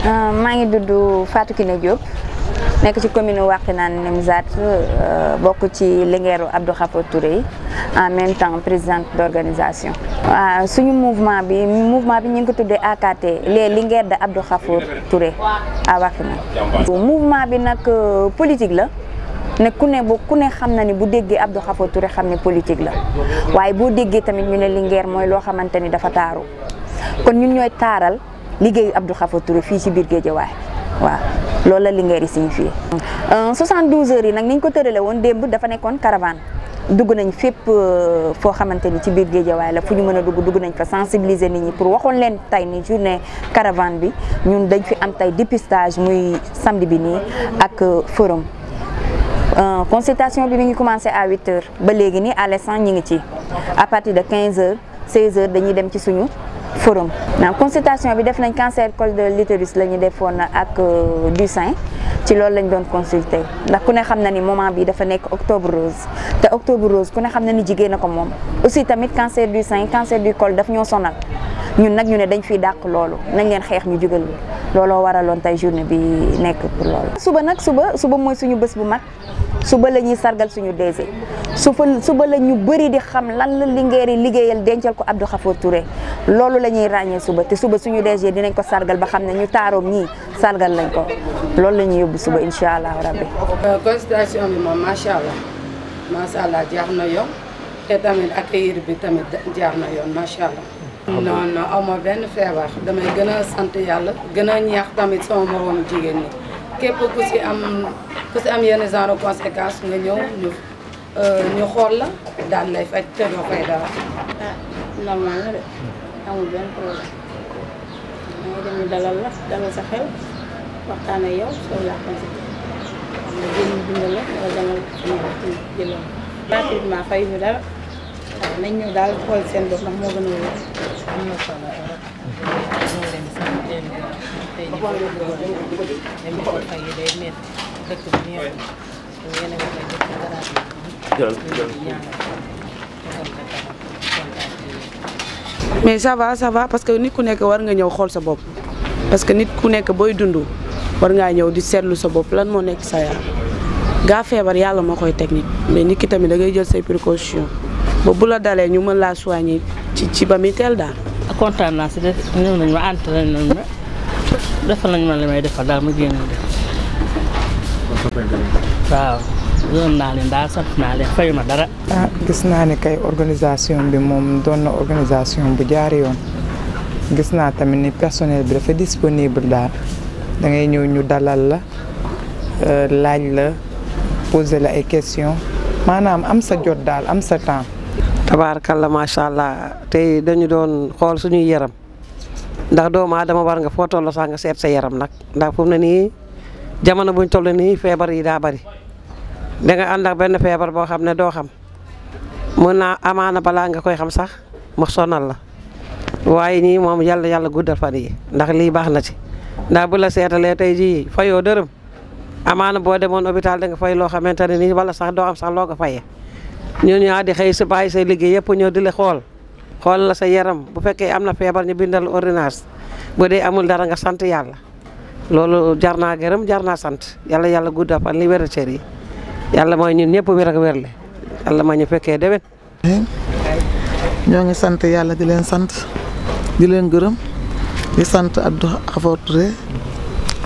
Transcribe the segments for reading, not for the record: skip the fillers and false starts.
maa ngi dudd Fatou Kiné Diop nekk ci commune Wakhinane Nimzatt bokk ci Linguère Abdou Khafor Touré en même temps présidente d'organisation. waaw suñu mouvement bi ñu ngi ko tuddee AKT les Linguères de Abdou Khafor Touré à Wakhinane. mouvement bi nag politique la ne ku ne xam na ni bu déggee Abdou Khafor Touré xam ne politique la waaye boo déggee tamit ñu ne Linguère mooy loo xamante ni dafa taaru kon ñun ñooy taaral liggéeyu Abdou Khafor Touré fii ci biir Guédiawaye waaw loolu la Linguère yi signifié. 72 heures yi nag ni ñu ko tërale woon démb dafa nekkoon caravane dugg nañ fépp foo xamante ni ci biir Guédiawaye la fu ñu mën a dugg nañ fa sensibiliser nit ñi pour waxoon leen tey ni journée caravane bi ñun dañ fi am tey dépistage muy samedi bi nii ak forum. Consultation bi mi ngi commencé à 8 heures ba léegi nii à l'instant ñi ngi ci à partir de 15 heures 16 heures dañuy dem ci suñu forum. Consultation bi def nañ cancer col de l'utérus la ñu defoon ak du sein ci loolu lañ doon consulter ndax ku ne xam na ni moment bi dafa nekk octobre rose te octobre rose ku ne xam na ni jigéen a ko moom aussi tamit cancer du sein cancer du col daf ñoo sonal ñun nag ñu ne dañ fiy dàq loolu nañ leen xeex ñu jugal looloo waraloon tey journée bi nekk pour loolu. suba mooy suñu bés bu mag suba la ñuy sargal suñu DG suba la ñu bëri di xam lan la Linguère yi liggéeyal dencal ko Abdou Khafor Touré loolu la ñuy ràññee suba te suba suñu DG dinañ ko sargal ba xam ne ñu taaroom ñii sargal lañ ko loolu la ñuy yóbbu suba incha allah rabbi. consultation bi moom macha allah jeex na yoon te tamit accueillir bi tamit jeex na yoon macha allah. non aw ma benn feebar damay gën a sant yàlla gën a ñaax tamit sama moroom jigéen ñi képp ku si am yenn genre conséquence nga ñëw ñu xool la daal lay faj te doo fay dara. normal la de amul benn problème dangay dem ñu dalal sa xel waxtaan ak yow soo la consulté nga jël dundal la wala demal jëloon gratuitement fay ñu dara waaw nañ ñëw daal xool seen bopp ndax moo gën a wóor. am na solo ñoo leen di sant leen tey jii boo dem ko fay yi day métti dëkk bi neexul yéen a ngi koy def ci mais ça va parce que nit ku nekk war nga ñëw xool sa bopp parce que nit ku nekk booy dund war ngaa ñëw di seetlu sa bopp lan moo nekk sa yaram gaa feebar yàlla moo koy teg nit mais nit ki tamit da ngay jël say précaution ba bu la dalee ñu mën laa soigner ci ba muy teel daal. kontaan naa si def ñëw nañu ma entraîné nañu ma defal nañu ma li may defal daal ma génn def waaw gërëm naa leen daal sant naa leen fayu ma dara. gis naa ne kay organisation bi moom doon na organisation bu jaar yoon gis naa tamit ni personnel bi dafa disponible daal da ngay ñëw ñu dalal la laaj la poser la ay questions maanaam am sa jot daal am sa temps. tabaarkalla macha allah tey dañu doon xool suñuy yaram ndax doomu aadama war nga foo toll sax nga seet sa yaram nag ndax fu mu ne nii jamono buñ toll nii feebar yi daa bari da nga ànd ak benn feebar boo xam ne doo xam mën naa amaana balaa nga koy xam sax mu sonal la waaye ñii moom yàlla guddal fan yi ndax lii baax na ci ndax bu la seetalee tey jii fayoo dërëm amaana boo demoon hôpital da nga fay loo xamante ne nii wala sax doo am sax loo ko fayee. ñun ñaa di xëy sa bàyyi say liggéey yëpp ñëw di la xool la sa yaram bu fekkee am na feebar ñu bindal ordonnance bu dee amul dara nga sant yàlla loolu jar naa gërëm jar naa sant yàlla guddal fan li wéral cër yi yàlla mooy ñun ñëpp wér ak wérle yàlla ma ñu fekkee déwén. ñoo ngi sant yàlla di leen sant di leen gërëm di sant Abdou Khafor Touré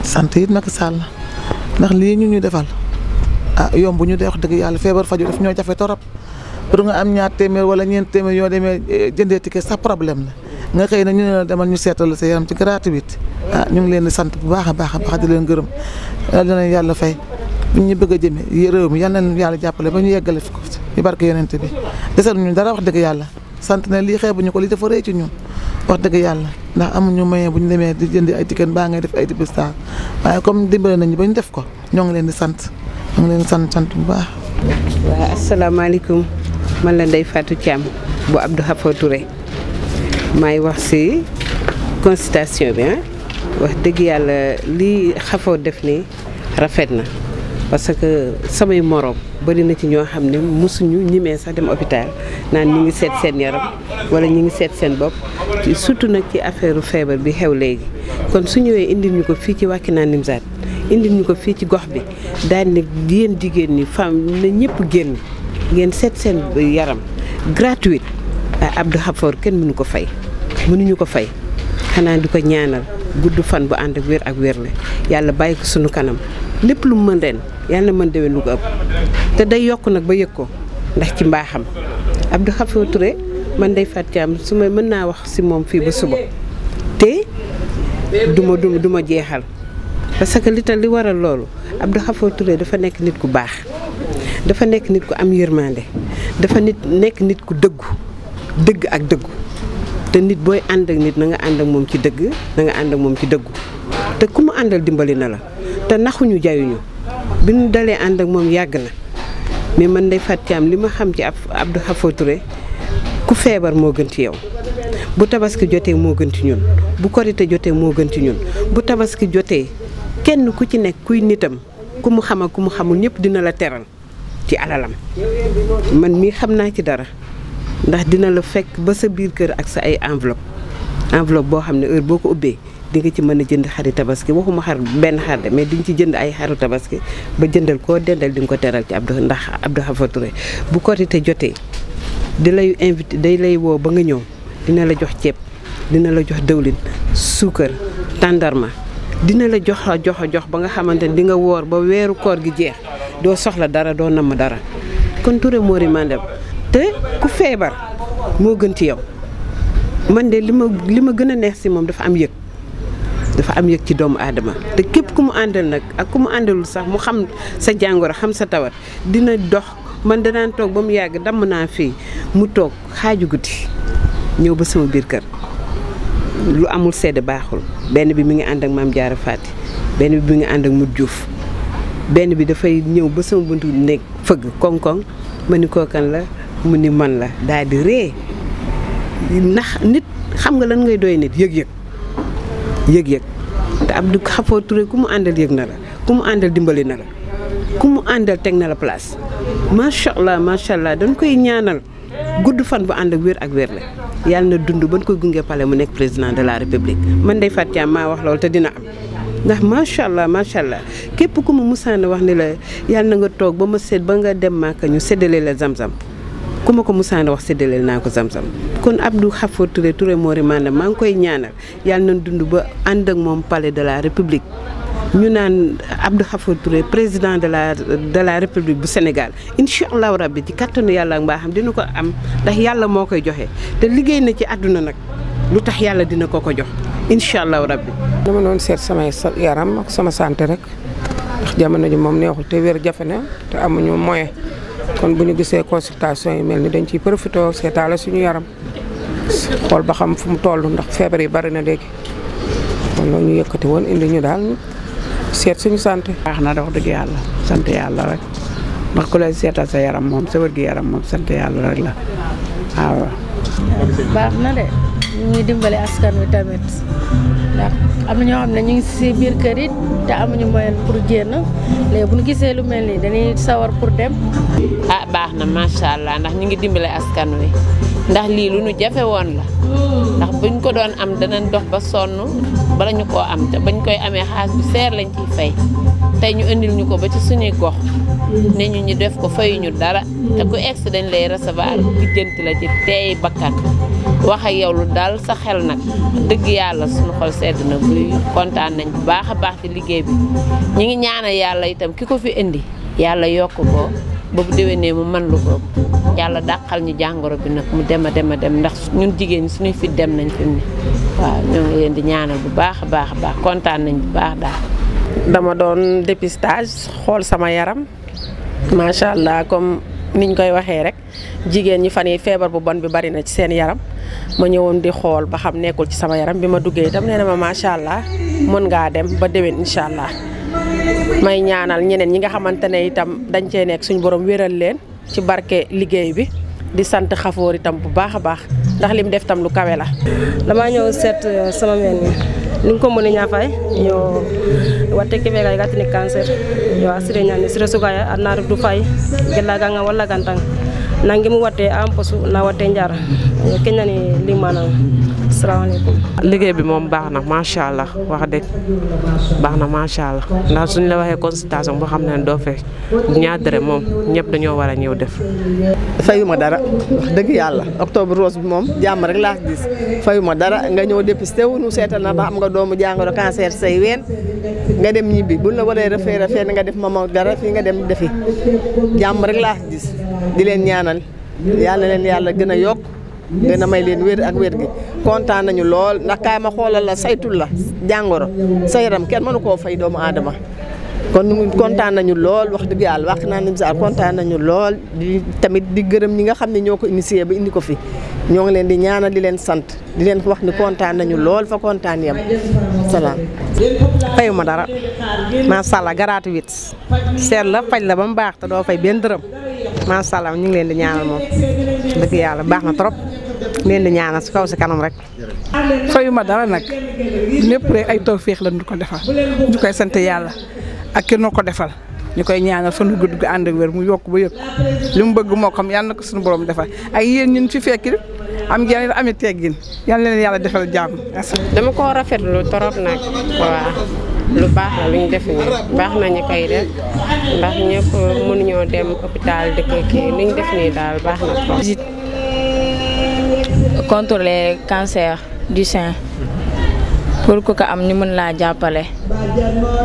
sant it Macky Sall ndax lii ñu defal yomb ñu dee wax dëgg yàlla feebar faju daf ñoo jafe torop pour nga am ñaar téeméer wala ñeent téeméer yoo demee jëndee ticket sax problème la nga xëy na ñu ne la demal ñu seetal sa yaram ci gratuite ñu ngi leen di sant bu baax a baax di leen gërëm dinañ yàlla fay ñu bëgg a jëme réew mi yal na yàlla jàppale ba ñu yeggale fi ko ci barke yonent bi desal ñu dara wax dëgg yàlla sant na lii xeebuñu ko lii dafa rëy ci ñun wax dëgg yàlla ndax amuñu moyen bu ñu demee di jëndi ay ticket baa ngay def ay dépistage waaye comme dimbale nañu ba ñu def ko ñoo ngi leen di sant ñoo ngi leen di sant bu baax. waaw asalaamaaleykum man la Ndeye Fatou Thiam bu Abdou Khafor Touré maay wax ci consultation bi wax dëgg yàlla lii Khafor def nii rafet na parce que samay moroom bari na ci ñoo xam ne mosuñu ñimee sax dem hôpital naan ñi ngi seet seen yaram wala ñi ngi seet seen bopp surtout nag ci affaire feebar bi xew léegi. kon su ñëwee indil ñu ko fii ci Wakhinane Nimzatt indil ñu ko fii ci gox bi daal ne yéen jigéen ñi femme na ñëpp génn ngeen seet seen yaram gratuite Abdou Khafor kenn mënuñu ko fay xanaa di ko ñaanal gudd fan bu ànd ak wér la yàlla bàyyi ko sunu kanam lépp lu mu mën ren yàlla na mën déwén lu ko ëpp te day yokk nag ba yëg ko ndax ci mbaaxam Abdou Khafor Touré man Ndeye Fatou Thiam su ma mën naa wax si moom fii ba suba te du ma jeexal parce que li waral loolu Abdou Khafor Touré dafa nekk nit ku baax dafa nekk nit ku am yërmande dafa nekk nit ku dëgg ak dëggu te nit booy ànd ak nit na nga ànd ak moom ci dëgg na nga ànd ak moom ci dëggu te ku mu àndal dimbali na la te naxuñu jayuñu bi ñu dalee ànd ak moom yàgg na mais man Ndeye Fatou Thiam li ma xam ci Abdou Khafor Touré ku feebar moo gën ci yow bu tabaski jotee moo gën ci ñun bu korite jotee moo gën ci ñun bu tabaski jotee kenn ku ci nekk kuy nitam ku mu xam ak ku mu xamul ñëpp dina la teral ci alalam man mii xam naa ci dara ndax dina la fekk ba sa biir kër ak sa ay enveloppe boo xam ne heure boo ko ubbee di nga ci mën a jënd xari tabaski waxuma xar benn xar de mais di nga ci jënd ay xaru tabaski ba jëndal koo dendal di nga ko teral ci Abdou Khafor Touré bu korite jotee di lay invité day lay woo ba nga ñëw dina la jox ceeb dina la jox dëwlin suukar tàndarma dina la jox ba nga xamante ne di nga woor ba weeru koor gi jeex doo soxla dara doo namm dara kon Touré Mori Mandem te ku feebar moo gën ci yow man de li ma gën a neex si moom dafa am yëg ci doomu aadama te képp ku mu àndal nag ak ku mu àndalul sax mu xam sa jàngoro xam sa tawat dina dox man danaan toog ba mu yàgg damm naa fii mu toog xaaju guddi ñëw ba sama biir kër lu amul sedd baaxul benn bi mi ngi ànd ak Maam Jaara Faati benn bi mi ngi ànd ak Mut Juuf benn bi dafay ñëw ba sama buntu nekk fëgg koŋ-koŋ ma ni kookan la mu ni man la daal di ree ndax nit xam nga lan ngay doy nit yëg-yëg te Abdou Khafor Touré ku mu àndal yëg na la ku mu àndal dimbali na la ku mu àndal teg na la place macha allah dañ koy ñaanal gudd fan bu ànd ak wér la yàlla na dund ban koy gunge pale mu nekk président de la république man Ndeye Fatou Thiam maa wax loolu te dina am ndax macha allah képp ku ma musaana wax ni la yàlla na nga toog ba ma ba nga dem Màkka ñu séddale la zam-zam ku ma ko musaana wax séddale naa ko zam-zam kon Abdou Khafor Touré Mori Mandem maa ngi koy ñaanal yàlla na dund ba ànd ak moom palais de la république ñu naan Abdou Khafor Touré président de la république bu Sénégal incha allahu rabbi ci kattanu yàlla ak mbaaxam dina ko am ndax yàlla moo koy joxe te liggéey na ci àdduna nag lu tax yàlla dina ko jox incha allahu rabbi. dama doon seet samay yaram ak sama santé rek ndax jamono ji moom neexul te wér jafe na te amuñu moyen kon bu ñu gisee consultation yi mel ni dañ ciy profité seetaale suñu yaram xool ba xam fu mu toll ndax feebar yi bari na léegi kon loolu ñu yëkkati woon indi ñu daal seet suñu santé. baax na wax dëgg yàlla sant yàlla rek ndax ku lay seetal sa yaram moom sa wér gi yaram moom sant yàlla rek la waaw. baax na de ñu ngi dimbali askan wi tamit ndax am na ñoo xam ne ñu ngi si biir kër yi te amuñu moyen pour génn léegi bu ñu gisee lu mel nii dañuy sawar pour dem. baax na macha allah ndax ñu ngi dimbali askan wi ndax lii lu nu jafe woon la ndax buñ ko doon am danañ dox ba sonn bala ñu koo am te bañ koy amee xaalis bu seer lañ ciy fay tey ñu indil ñu ko ba ci suñuy gox ne ñu def ko fayuñu dara te ku egg dañ lay recevoir lijjanti la ci teey bakkan wax ak yow lu daal sa xel nag dëgg yàlla suñu xol sedd na buy kontaan nañ bu baax a baax ci liggéey bi ñu ngi ñaanal yàlla itam ki ko fi indi yàlla yokk ko ba bu déwénee mu mën lu ko yàlla dàqal ñu jàngoro bi nag mu dem ndax ñun jigéen ñi suñuy fit dem nañ fi mu ne waaw ñoo ngi leen di ñaanal bu baax a baax kontaan nañ bu baax daal. dama doon dépistage xool sama yaram macha allah comme niñ koy waxee rek jigéen ñi fan yi feebar bu bon bi bari na ci seen yaram ma ñëwoon di xool ba xam nekkul ci sama yaram bi ma duggee itam nee na ma macha allah mën ngaa dem ba déwén incha allah may ñaanal ñeneen ñi nga xamante ne itam dañ cee nekk suñu borom wéral leen ci barke liggéey bi di sant Khafor itam bu baax a baax ndax lim def tam lu kawe la. damaa ñëw seet sama mel ni ninkomoni ñafay yo watte ke vega gatini cancer yo asire ñani sire sugaya anar du fay gella ganga wala gantang nangi mu watte am posu na watte njar keñani limana assalamualaikum liggéey bi moom baax na macha allah wax dëgg baax na macha allah ndax suñ la waxee consultation boo xam ne doo fekk ñaar dërëm moom ñëpp dañoo war a ñëw def. fayuma dara wax dëgg yàlla octobre rose bi moom jàmm rek laa gis fayuma dara nga ñëw dépisté wu nu seetal na ndax am nga doomu jàngoro cancer say ween nga dem ñibbi buñ la waree rafet nga def mama dara fii nga dem defi jàmm rek laa gis di leen ñaanal yàlla leen yàlla gën a yokk gën a may leen wér ak wér gi kontaan nañu lool ndax kaay ma xoolal la saytul la jàngoro sa yaram kenn mënu koo fay doomu aadama kon ñu kontaan nañu lool wax dëgg yàlla wax naa Nimzaat kontaan nañu lool di tamit di gërëm ñi nga xam ne ñoo ko initié ba indi ko fi ñoo ngi leen di ñaanal di leen sant di leen wax ni kontaan nañu lool fa kontaan yam salaam. fayuma dara macha allah gratuit seet la faj la ba mu baax te doo fay benn dërëm macha allah ñu ngi leen di ñaanal moom dëgg yàlla baax na trop leen di ñaanal si kaw si kanam rek. fayuma dara nag lépp rek ay tawféex la ñu ko defal ñu koy sant yàlla ak ki noo ko defal ñu koy ñaanal fan wu gudd gu ànd ak wér mu yokk ba yëg li mu bëgg moo xam yàlla na ko suñu borom defal ak yéen ñun fi fekk am ngeen ami teggin yàlla leen yàlla defal jàmm. dama ko rafetlu trop nag waaw lu baax la lu ñu def nii baax nañu koy def ndax ñëpp mënuñoo dem hôpital dëkk kii li ñu def nii daal baax na trop. visite contre les cancers du sein pour que am ñu mën laa jàppale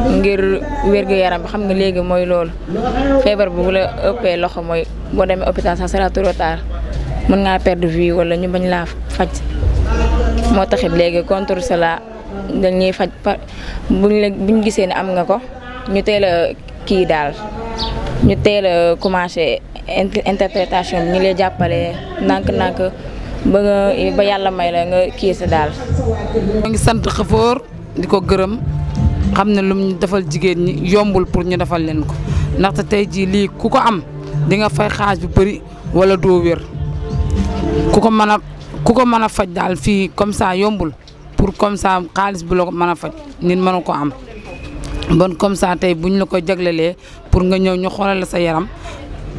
ngir wér-gu-yaram bi xam nga léegi mooy loolu feebar bi bu la ëppee loxo mooy boo demee hôpital ça sera trop tard mën ngaa perdre vie wala ñu bañ laa faj moo taxit léegi contre cela dañuy faj buñ gisee ne am nga ko ñu teel a kii daal ñu teel a commencé interprétation bi ñu lay jàppale ndànk-ndànk ba yàlla may la nga kii sa daal. ñoo ngi sant Xafoor di ko gërëm xam ne lu mu defal jigéen ñi yombul pour ñu defal leen ko ndaxte tey jii lii ku ko am di nga fay xaaj bu bëri wala doo wér ku ko mën a faj daal fii comme ça yombul pour comme ça xaalis bu la ko mën a faj nit mënu ko am bon comme ça tey buñ la ko jaglelee pour nga ñëw ñu xoolal la sa yaram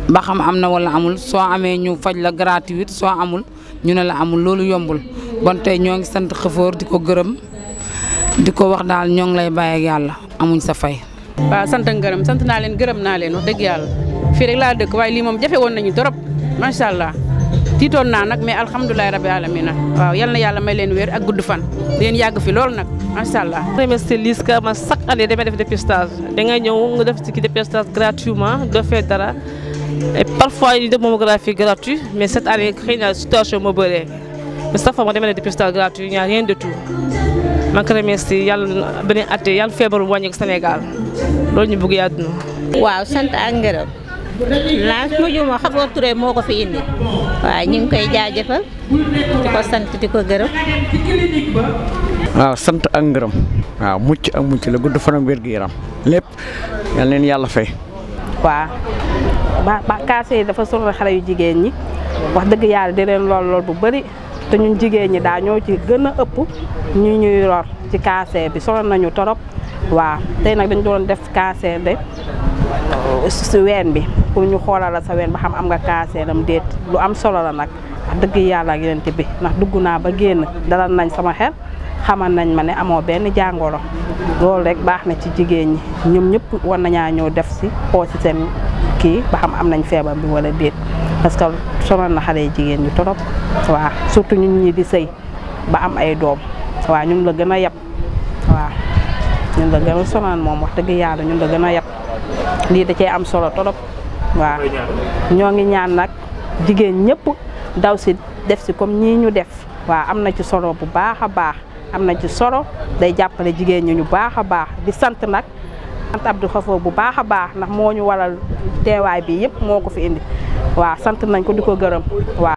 ba xam am na wala amul soo amee ñu faj la gratuit soo amul ñu ne la amul loolu yombul bon tey ñoo ngi sant Xafoor di ko gërëm di ko wax daal ñoo ngi lay bàyyi ak yàlla amuñ sa fay. waaw sant ak ngërëm sant naa leen gërëm naa leen wax dëgg yàlla fii rek laa dëkk waaye lii moom jafe woon nañu trop macha allah tiitoon naa nag mais alhamdulilah rabbi alamina waaw yal na yàlla may leen wér ak gudd fan di leen yàgg fi lool nag macha allah. remercier Liska ma chaque année damay def dépistage da ngay ñëw nga def ci dépistage gratuitement doo fay dara. Et parfois il y a des mammographies gratuites, mais cette année, il y a une situation moo bëree mais chaque fois ma demee dépistage gratuit il n'y a rien de tout. ma ko remercier yàlla beneen at yàlla feebaru wàññeeku Sénégal loolu ñu bëgg àdduna. waaw sant ak ngërëm laa su ma juumoo Xafoor Touré moo ko fi indi waaw ñu ngi koy jaajëfal di ko sant di ko gërëm. waaw sant ak ngërëm waaw mucc ak mucc la gudd fan ak wér gu yaram lépp yal leen yàlla fay. waaw ba kaase yi dafa sonal xale yu jigéen ñi wax dëgg yàlla di leen lool bu bëri te ñun jigéen ñi daa ñoo ci gën a ëpp ñu ñuy lor ci kaase bi sonal nañu torop waaw tey nag dañu doon def kaase de si ween bi pour ñu xoolal la sa ween ba xam am nga kaase am déet lu am solo la nag wax dëgg yàlla ak yeneen bi ndax dugg naa ba génn dalal nañ sama xel xamal nañ ma ne amoo benn jàngoro loolu rek baax na ci jigéen ñi ñoom ñëpp war nañaa ñëw def si xool si seen kii ba xam am nañ feebar bi wala déet parce que sonal na xale yi jigéen ñi trop waaw surtout ñun ñi di sëy ba am ay doom waaw ñun la gën a yab waaw ñun la gën a sonal moom wax dëgg yàlla ñun la gën a yab lii da cee am solo trop waaw ñoo ngi ñaan nag jigéen ñëpp daw si def si comme ñii ñu def waaw am na ci solo bu baax a baax am na ci solo day jàppale jigéen ñi ñu baax a baax di sant nag sant Abdou Xafoor bu baax a baax ndax moo ñu waral teewaay bi yëpp moo ko fi indi waaw sant nañ ko di ko gërëm waaw